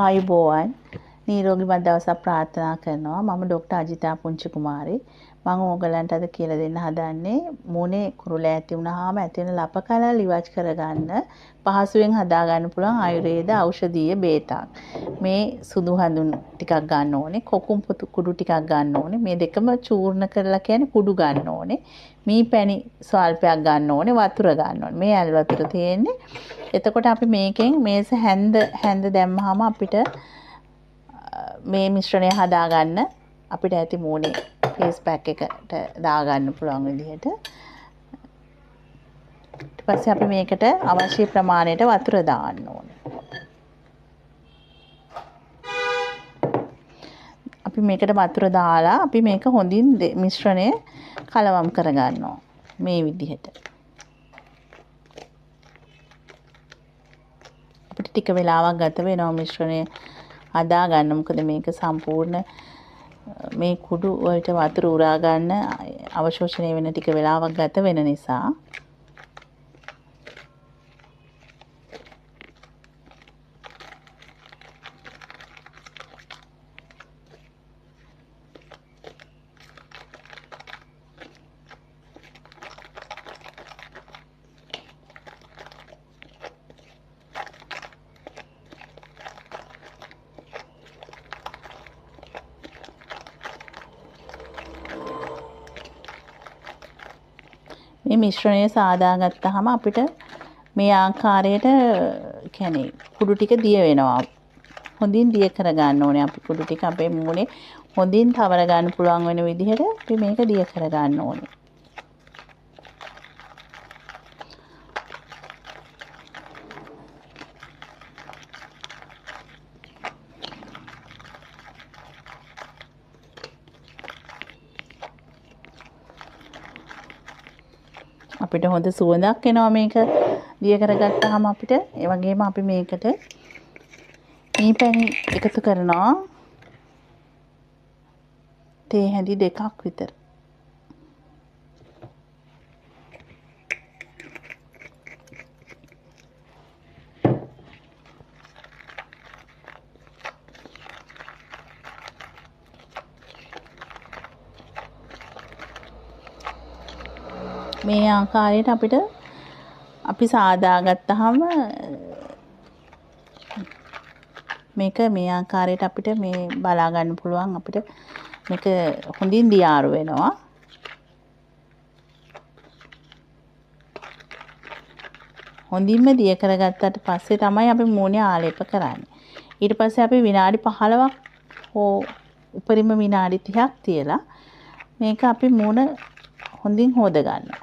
ආයුබෝවන්. නිරෝගීමත් දවසක් ප්‍රාර්ථනා කරනවා. මම ඩොක්ටර් අජිතා පුංචි කුමාරි. මම ඕගලන්ට අද කියලා දෙන්න හදන්නේ මූණේ කුරුලෑ ඇති වුණාම ඇති වෙන ලප කලල් ඉවත් කරගන්න පහසුවෙන් හදා ගන්න පුළුවන් ආයුර්වේද ඖෂධීය බේතක්. මේ සුදු හඳුන් ටිකක් ගන්න ඕනේ, කොකුම් පොතු කුඩු ටිකක් ගන්න ඕනේ. මේ දෙකම චූර්ණ කරලා කියන්නේ කුඩු ගන්න ඕනේ. මී පැණි ස්වල්පයක් ගන්න ඕනේ, වතුර ගන්න ඕනේ. මේ ඇල් වතුර තියෙන්නේ. එතකොට අපි මේකෙන් මේස හැන්ද හැන්ද දැම්මහම අපිට මේ මිශ්‍රණය හදාගන්න අපිට ඇති මූණේ ෆේස් පැක් එකට දාගන්න පුළුවන් විදිහට. ඊට පස්සේ අපි මේකට අවශ්‍ය ප්‍රමාණයට වතුර දාන්න ඕනේ. අපි මේකට වතුර දාලා අපි මේක හොඳින් මිශ්‍රණය කලවම් කරගන්නවා මේ විදිහට. අපිට ටික වෙලාවක් ගත වෙනවා මිශ්‍රණය හදා ගන්න. මොකද මේක සම්පූර්ණ මේ කුඩු වලට වතුර උරා ගන්න අවශෝෂණය වෙන ටික වෙලාවක් ගත වෙන නිසා. මේ මිශ්‍රණය සාදාගත්තාම අපිට මේ ආකාරයට කියන්නේ කුඩු ටික දිය වෙනවා. හොඳින් දිය කරගන්න ඕනේ. අපි කුඩු ටික අපේ මූණේ හොඳින් තවර ගන්න පුළුවන් වෙන විදිහට අපි මේක දිය කරගන්න ඕනේ. අපිට හොඳ සුවඳක් එනවා මේක දිය කරගත්තාම අපිට. ඒ වගේම අපි මේකට මී පැණි එකතු කරනවා තේ හැඳි දෙකක් විතර. මේ ආකාරයට අපිට අපි සාදාගත්තාම මේක මේ ආකාරයට අපිට මේ බලා ගන්න පුළුවන්. අපිට මේක හොඳින් දියාරු වෙනවා. හොඳින්ම දිය කරගත්තට පස්සේ තමයි අපි මූණේ ආලේප කරන්නේ. ඊට පස්සේ අපි විනාඩි 15ක් හෝ උපරිම විනාඩි 30ක් තියලා මේක අපි මූණ හොඳින් හොද ගන්නවා.